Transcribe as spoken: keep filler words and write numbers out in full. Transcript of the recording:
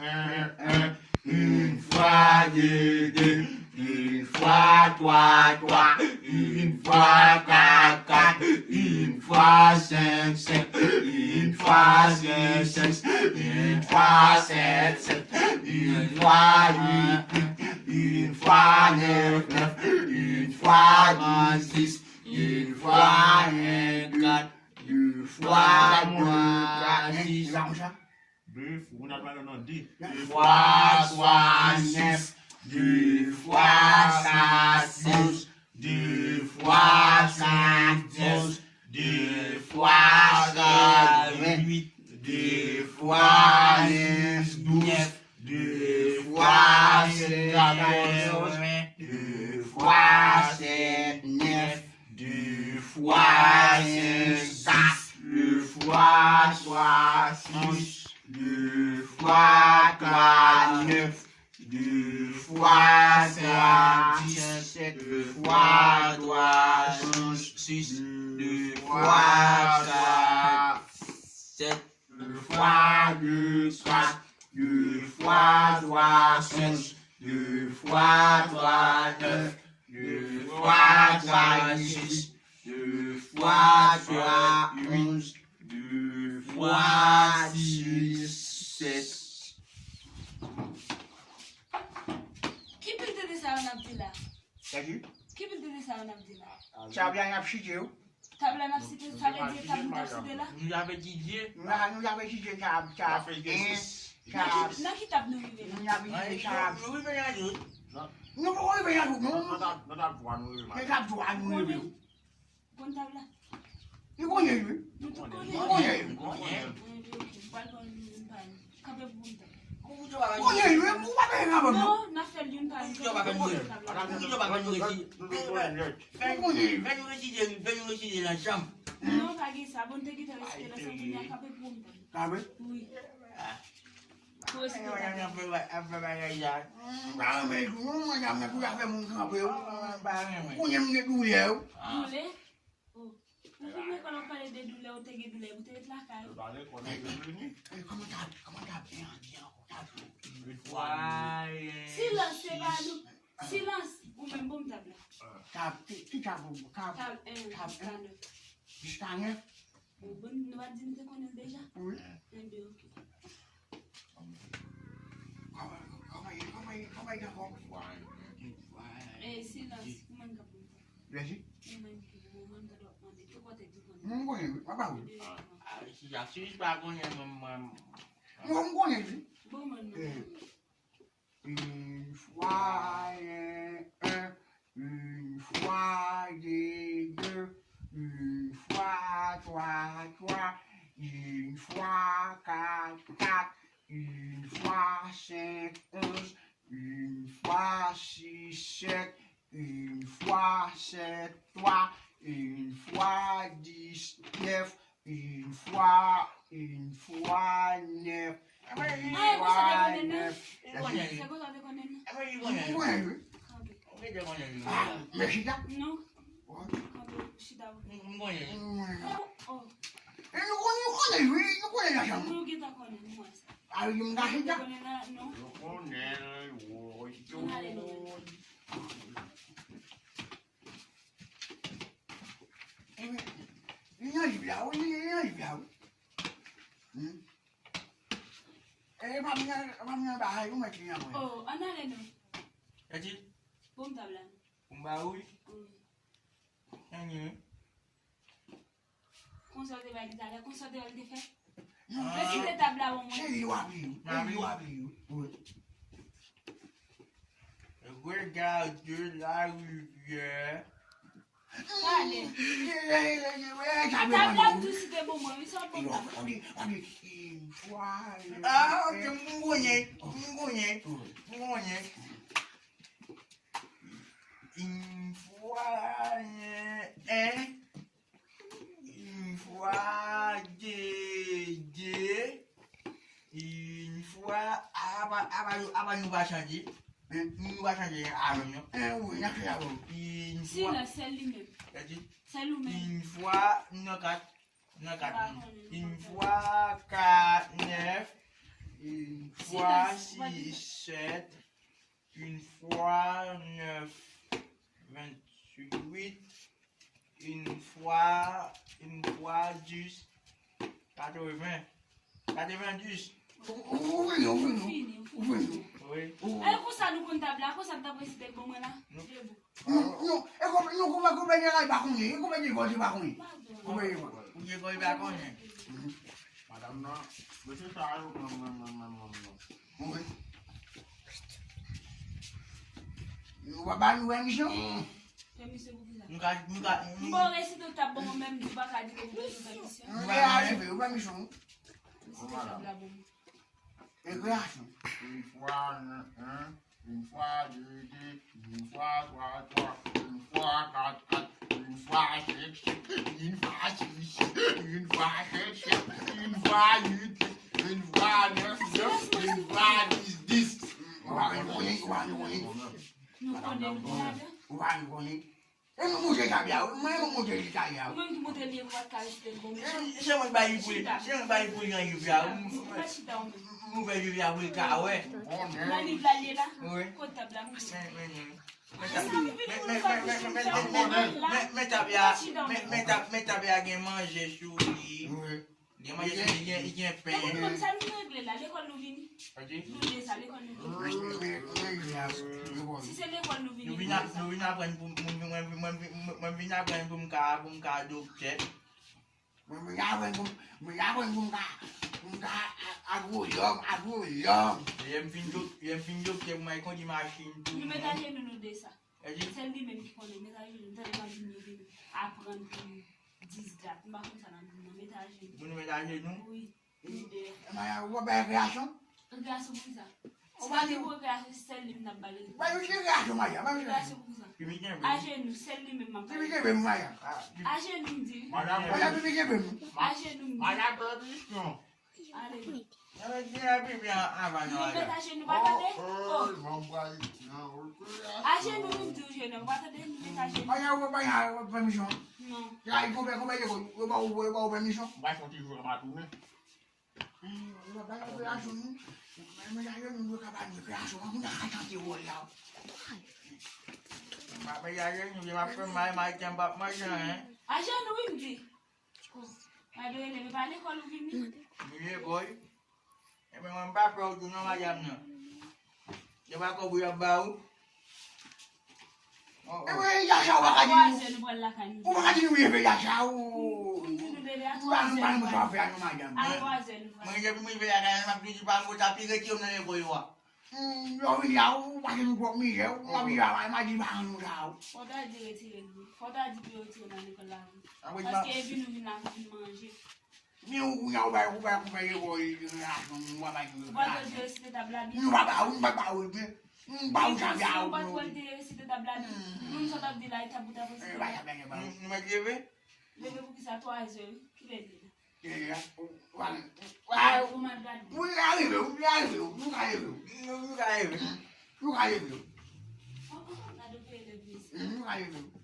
un, un, une fois deux, deux, une fois trois, trois, une fois quatre, quatre, une fois cinq, cinq, une fois six, six, une fois sept, sept, une fois huit, huit, une fois neuf, neuf, une fois dix, dix, une fois un, quatre, deux fois deux, quatre, six. Deux fois, ou nan pale nan de. Deux fois trois, six. Deux fois quatre, douze. Deux fois cinq, onze. Deux fois sept, huit. Deux fois neuf, douze. Deux fois sept, quatorze. Deux fois sept, neuf. Deux fois cinq, six. Deux fois trois, six. Deux fois quatre, neuf. Deux fois cinq, dix. Deux fois trois, six. Deux fois quatre, sept. Deux fois deux, quatre. Deux fois trois, cinq. Deux fois trois, neuf. Deux fois quatre, six. Deux fois trois, onze. Deux fois six, sept. Ki pil tete sa yo n ap di la? Sa ki? Ki pil tete sa yo n ap di la? Tab la n ap chite yo. Tab la n ap chite, sa vle di tab nou t ap chite la? Nou t ap etidye. Nou t ap etidye tab, tab en, tab. Nan ki tab nou rive la? Nou t ap etidye tab. Nou rive nan yo. Nou poko rive nan yo, non. Nan tab twa nou rive. Nan tab twa nou rive. Konn tab la? Nou konnen l, wi. Nou tout konnen. Nou konnen l. Mwen, ok, m pral pran youn pa youn. Kanpe pou mwen. Ou konnen l, wi. Ou pa konnen l, wi. Non, n ap fè l youn pa youn. Kanpe pou mwen. Fè nou retire, fè nou retire nan chanm. Non, pa gen sa. Bon, te gentan retire nan chanm, kounye a kanpe pou mwen. Kanpe? Wi. Ap fè bagay sa. M pa renmen tou non, mwen, mwen pou afè moun kanpe wi. Mwen pa renmen. Kounye a m gen doulè wi. Doulè? Oh. Ou vin lekòl w ap pale de doulè, ou te gen doulè, ou te ret lakay ou. Yo pa lekòl, yo vini. Eh, kòman tab, kòman tab en an di ankò, tab? Silans, se pa nou. Silans, ou menm bon tab la. Tab, ki, ki tab ou? Tab, tab en, tab en. Jiska nèf. Ou bon, nou pa t di nou te konnen l deja? Wi. Enben, ok. Kòman, kòman, kòman, kòman, kòman, kòman? Eh, silans, ou menm k ap bon tab. Resi? Ou menm ki bon, ou menm tande w ap mande, ki kote ki konnen? Mwen konnen, wi, papa, wi. Enben, ah, si Jackson pa konnen, mwen, mwen. Mwen, mwen konnen, wi. Bon, mwen, mwen. Eh. Une fois un, un, une fois deux, deux, une fois trois, trois, une fois quatre, quatre, une fois cinq, onze, une fois six, sept, une fois sept, trois, une fois dix, neuf, une fois, une fois neuf, une fois neuf. Se konsa w te konnen l? Mwen, wi. Kanpe. Ah, men chita. Non. Kanpe, chita. Mwen. Oh, oh. E nou konnen, nou konnen, wi, nou konnen nan chanm. Nou gentan konnen, nou wè sa. Ah, wi, m ka chita. Konnen la, non. Nou konnen, wi. Nou ale, nou. Li nan liv la, wi, li nan liv la, wi. Hmm. E pa m nan, pa m nan bagay, ou mèt li nan mwen. Oh, ann ale non. Eti? Bon tab la. Bon ba wi. Wi. Anyen. Konsa w te bay li talè, konsa w te wè l te fè? Non, mwen kite tab la ban mwen. Cheri, w ap li, wi. Cheri, w ap li, wi. Regarde la rivière. Pale. Tab la m di w si te bon mwen, wi, sa w bon tab. Ah, ok, m konnen, m konnen, m konnen. Une fois, euh, un, une fois, deux, deux, une fois, apa, apa, apa nou pa chanje? Nou pa chanje avan, non? Eh, wi, n ap chanje avan. Une fois. Silans, sèl li menm. Sèl ou menm. Une fois, non, kat. Nan kat moun. Une fois quatre, neuf. Une fois six, sept. Une fois neuf, vingt-huit. Une fois, une fois dix, quatre-vingts. Quatre-vingt-dix. Ou, ou, ou fini, ou fini, ou fini. Ou fini. Wi. Ou... E konsa nou konn tab la, konsa m t ap resite l ban mwen la. Nou... Debout. Non, non, e konpè, non, konpè, konpè, gen la, li pa konnen, e konpè, gen gòj, li pa konnen. Konpè, gen gòj. Ou gen gòj, li pa konnen. Mhm. Madanm nan, mesye sa yo, non, non, non, non, non, non. Wi. Nou pa ba nou pèmisyon? Pèmisyon pou kisa? Nou ka, nou ka, nou... M ba w resite w t ap ban mwen, menm di w pa ka di ke m te jwenn pèmisyon. Nou ba nou pèmisyon. Resite w t ap la ban mwen. Rekreyasyon. Une fois un, un, une fois deux, deux, une fois trois, trois, une fois quatre, quatre, une fois cinq, cinq, une fois six, six, une fois sept, sept, une fois huit, une fois neuf, neuf, une fois dix, dix. Ou pa konn konnen, ou pa konn konnen. Nou konnen, nou konnen. Ou pa konn konnen. E nou monte tab la, wi. Mwen, mwen monte li tab la, wi. Ou menm ki monte li, ou pa t ka resite l bon, mesye. Se mwen k bay li pou li, se mwen k bay li pou li nan liv la, wi. Ou pa chita, ou menm. M ouvè liv la pou li ka wè. Nan liv la, li ye la? Wi. Kot tab la, montre. Men, men, men. Men tab la, men, men, men, men, men, men, men tab la, men, men tab, men tab la gen manje sou li. Wi. Gen manje, li gen, li gen pen. Sa nou regle la? Lekòl nou vini? Ok. Nou de sa, lekòl nou vini. Si se lekòl nou vini, nou vin ap-, nou vin aprann pou m, mwen, mwen, mwen, mwen, mwen vin aprann pou m ka, pou m ka doktè. Mwen vin aprann pou m, mwen aprann pou m ka, pou m ka a-, agwonòm, agwonòm. Lè m fin dok-, lè m fin doktè, pou m al kondi machin tou. Nou met ajenou, nou de sa. Sèl li menm ki konnen, met ajenou, tande m ap di nou vin aprann pou nou. Dis dat, m pa konn sa n ap di non, met ajenou. Pou nou met ajenou? Wi, nou de. Maya, ou pa bay rekreyasyon? Rekreyasyon pou kisa? Ou pa di pou rekreyasyon, se sèl li m t ap ba l. Ba yo rekreyasyon, Maya, ba yo rekreyasyon. Rekreyasyon pou kisa? Pipi kenbe. Ajenou, sèl li menm m ap ba l. Pipi kenbe, Maya. Ajenou, m di. Maya, pipi kenbe m. Ajenou, m di. Maya, pèmisyon. Ale. Mwen gen pipi an avan nou. Nou met ajenou, pa tande? Oh. Ajenou, m di w, jeune homme, pa tande? Nou met ajenou. Maya, ou pa bay pèmisyon? Non. Ya, konbyen, konbyen de kou? Yo ba ou, yo ba ou pèmisyon? Ou pa fè ti jou an pa tounen. Hmm, ou pa bay rekreyasyon, non. Men, men, ajenou, nou ka bay rekreyasyon. Moun nan ka chante wòl la. Mwen, men, ajenou, m ap fè mal, mal, m ap manje, hein. Ajenou, wi, m di. Mwen rele, men pa lekòl ou vini? M vini lekòl. Ebyen, mwen, m pa pè w tou non, madanm nan. Se pa kòb ou y ap ba ou? Oh, oh. Ebyen, Yacha, ou pa ka di nou. A twa zè nou pral lakay nou. Ou pa ka di nou leve, Yacha, ou. M di nou leve a twa zè nou pral. Ou pa, nou pa, nou pa fè a non, madanm. A twa zè nou pral. Mwen, depi m rive lakay la, m ap di, di pa m, ou ta pi retire m nan lekòl ou a. Hmm, lè w vini la, ou pase nou twòp mizè, ou pa vin la, m a di paran nou sa, ou. Fò w ta di retire nou. Fò w ta di pou yo retire w nan lekòl la, wi. Paske epi nou vin la, nou vin manje. Men ou kounye a, ou bay, ou bay, ou bay lekòl, rekreyasyon, nou pa bay nou rekreyasyon. Ou pa t wè l te resite tab la byen? Nou pa ba ou, nou pa ba ou byen. Nou ba ou sa byen. Si ou pa t wè l te resite tab la byen, nou sa t ap di la, e tab ou t ap resite la. Nou, nou mèt leve? Leve pou kisa? Twa zè, wi. Kilè l ye la? Ou ka leve, ou ka leve, ou ka leve, ou ka leve. Nou ka leve. Nou ka leve. Nou ka leve.